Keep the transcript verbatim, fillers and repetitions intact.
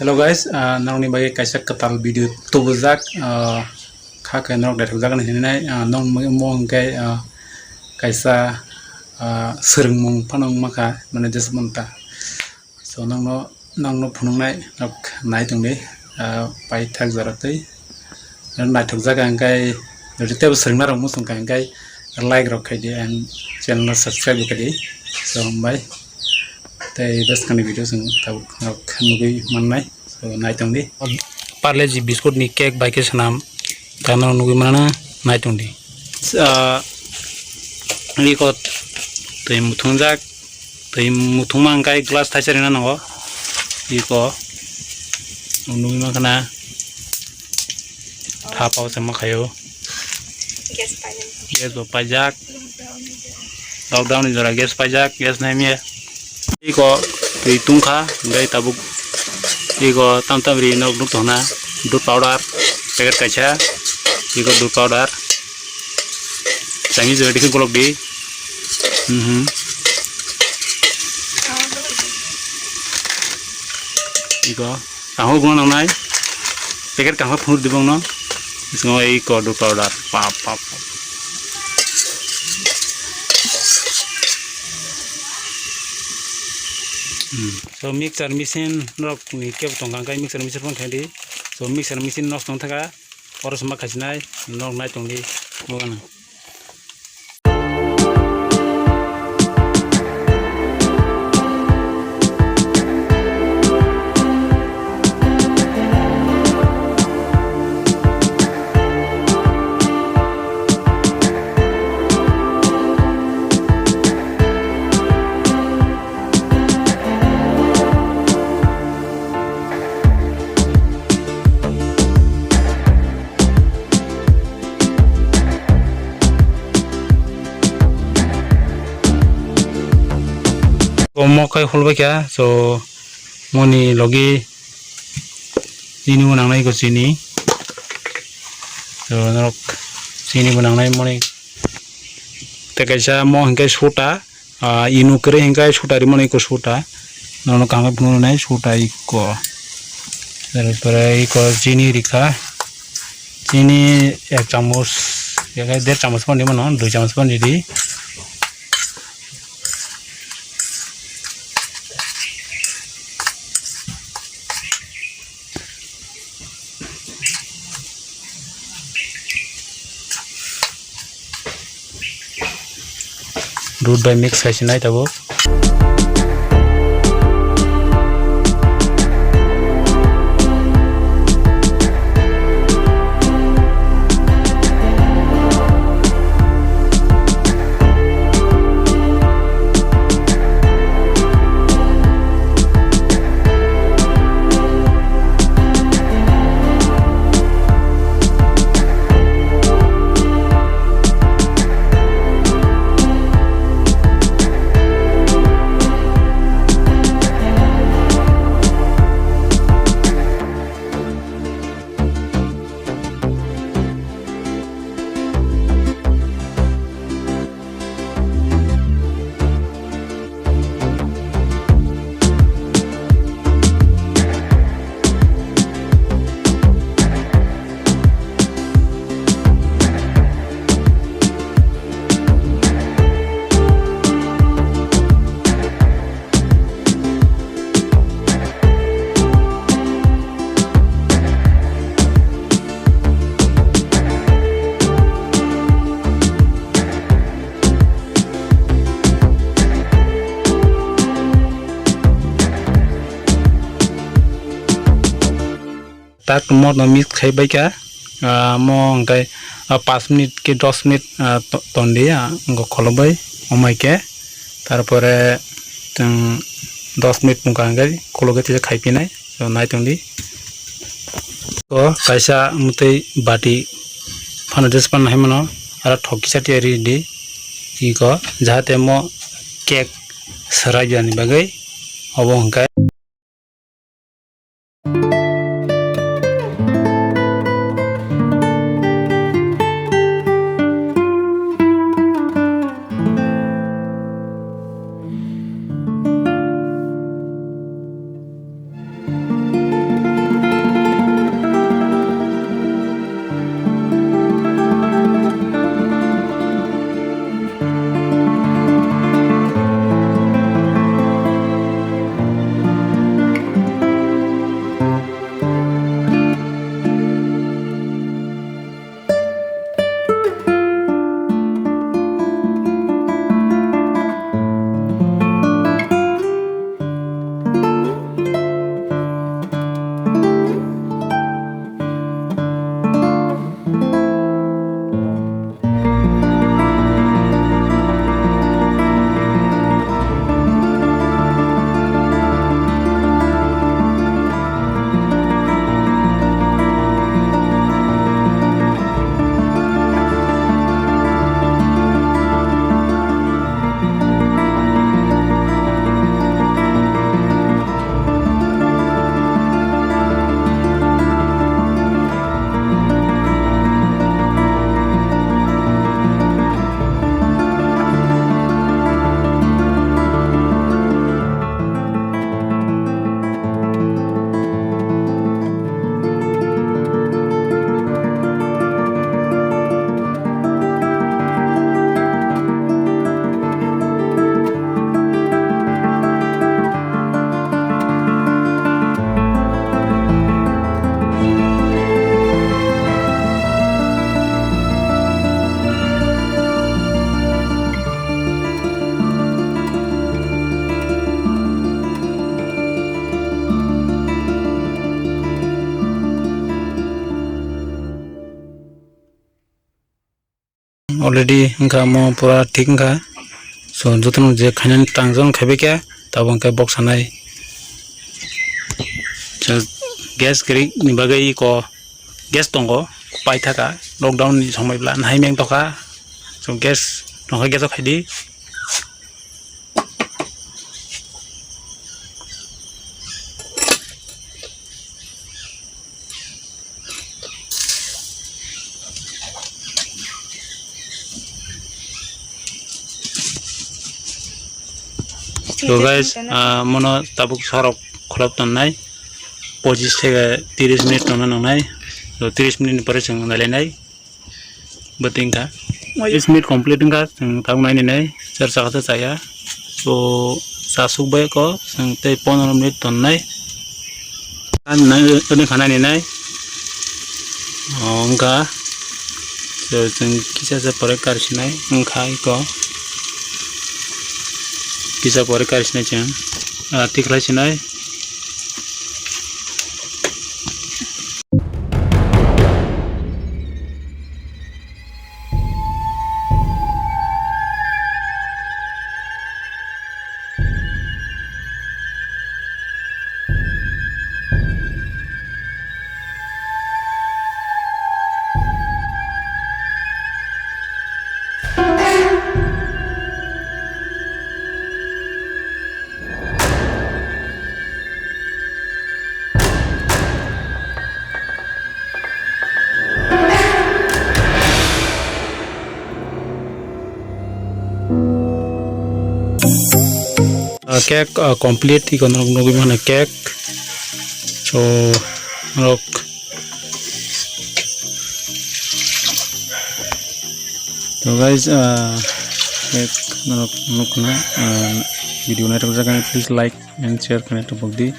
Hello guys, ah, norokni bagwi kaisa kwtal video tubujak, ah, kha khe norok naithokjakgani hinwi nai, ah, norok mo hwnkhe, ah, kaisa, ah, swrwngmung phano wngma kha, mane jesa manta. So, nokno, nokno phunuknai rok nai tongdi, ah, paithak jora twi. Naithokjak hwnkhe, jodi teibo swrwngna rok muchung kha hwnkhe, like rok khaidi and channel no subscribe bo khaidi. So, hambai. Tei bwskangni video chwng tabuk rok nugwi mannai. So, nai tongdi. Parle G biscuit ni cake bai khe swnam. Tamo nugwi mano nai tongdi. Ah, iko twi muthungjak. Twi muthungma hwnkhe glass thaisa rina nango. Iko nugwi mankha na. Thapao se ma khaio. Gas paijak. Gas bo paijak. Lockdown ni jora gas paijak, gas nai miya. Iko twi tungkha, hwnkhe tabuk iko tam tam ri nok nuk tongna, dudh powder, packet kaisa, iko dudh powder. Changi jora dikhe golok di. Mhm. Iko. Kaham bo nangnai. Packet kaham phunuk di bongno. Bisingo ei kodu powder. Pap, pap, pap. Hmm. So mixer machine rok ni kebo tongkha, hwnkhe mixer machine phone khaidi. So mixer machine nosto wngthaka. Oro se ma khaisinai. Nok nai tongdi. Bogano. Omo kai hulbai kha, so moni logi chini bo nangnai ko chini, so norok chini bo nangnai moni tei kaisa mo hwnkhe suta. Ah, inu kwrwi hwnkhe suta rimani iko suta. Nono kaham khe phunuknai suta iko. Tarpore iko chini rikha. Chini ek chamus, ya khe der chamus phano rimano, dui chamus phano ridi. Dudh bai mix khai se nai tabuk. Tak mo no mix khai bai kha, ah, mo hwnkhe, ah, panch minute khe dos minute, ah, to-, ton di, ah, wngkha kholobwi, omo hai khe, tarpore chwng dos minute wngkha hwnkhe khulugwi tei khai phinai, so nai tong di. O kaisa mwtwi bati phano jesa phano hai mano, aro thok kisa tiyari di, iko jahate mo cake swrai jani bagwi, obo hwnkhe. already wngkha, omo pura thik wngkha. So, jotono je khainani tang jotono khaibai kha, tabuk hwnkhe bok sanai. So, gas kwrwi ni bagwi iko gas tongo, paithaka, lockdown ni somoi bwla nahai meng tokha. So, gas tongkha, gas o khaidi. So guys, ah, mono tabuk sorok khulap tonnai, pochis theke tiris minute tongna nangnai. So tiris minute ni pore chwng nailainai. Bwtwi wngkha. Tris minute complete wngkha, chwng tabuk nainai nai, char chakha se chaya. So, chasuk bai ko, chwng tei pondro minute tonnai. Ani nai, ani kha nainai nai. O, wngkha. So, chwng kisa se pore kar sinai, wngkha iko. Kisa pore kar sinai chwng. Ah, tikhlai sinai. Ah, cake, ah, complete, iko norok nugui mano cake. So, norok, so guys, ah, cake norok nukna, ah, video naithok jakani, please like and share khaina tubuk di.